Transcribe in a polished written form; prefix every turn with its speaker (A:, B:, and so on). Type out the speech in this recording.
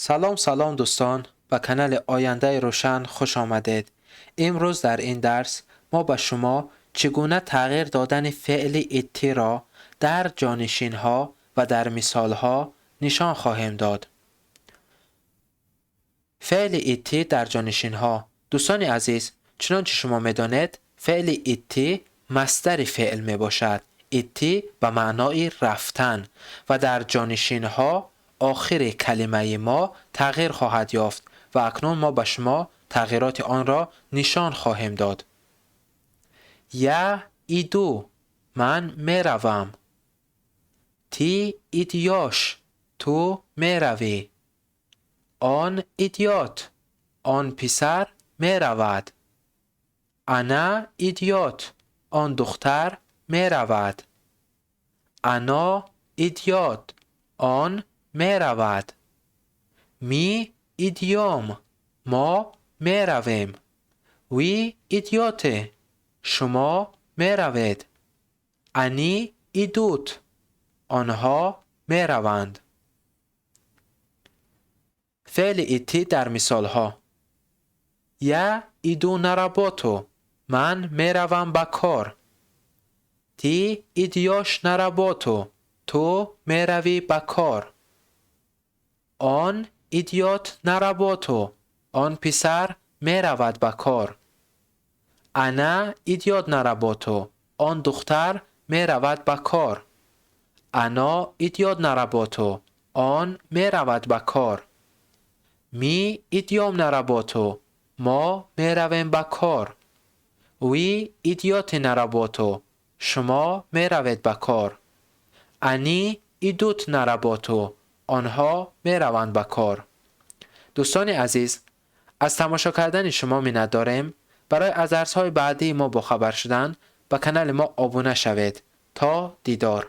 A: Салом, салом, дӯстон, ба канали Ояндаи Рӯшан хуш омадед. Имрӯз дар ин дарс мо ба шумо чӣ гуна тағйир додани феъли идти ро дар ҷонишинҳо ва дар мисолҳо нишон хоҳем дод. Феъли идти дар ҷонишинҳо. Дӯстони азиз, чунончи шумо медонед, феъли идти масдари феъл мебошад. Идти ба маънои рафтан ва дар ҷонишинҳо охири калимаи мо тағйир хоҳад ёфт ва акнун мо ба шумо тағйироти онро нишон хоҳем дод. Я иду, ман меравам. Ты идёшь, ту меравӣ. Он идёт, он писар меравад. Она идёт, он духтар меравад. Оно идёт, он меравад. Мы идём, мо меравем. Вы идёте, шумо меравед. Они идут, онҳо мераванд. Феъли идти дар мисолҳо. Я иду на работу, ман меравам ба кор. Ты идёшь на работу, ту меравӣ ба кор. Он идёт на работу, он писар меравад ба кор. Она идёт на работу, он духтар меравад ба кор. Оно идёт на работу, он меравад ба кор. Мы идём на работу, мо меравем ба кор. Вы идёте на работу, шумо меравед ба кор. Они идут на работу, онҳо мераванд ба кор. Дӯстони азиз, аз тамошо кардани шумо миннатдорем. Барои аз дарсҳои баъдии мо бохабар шудан ба канали мо обуна шавед. То дидор.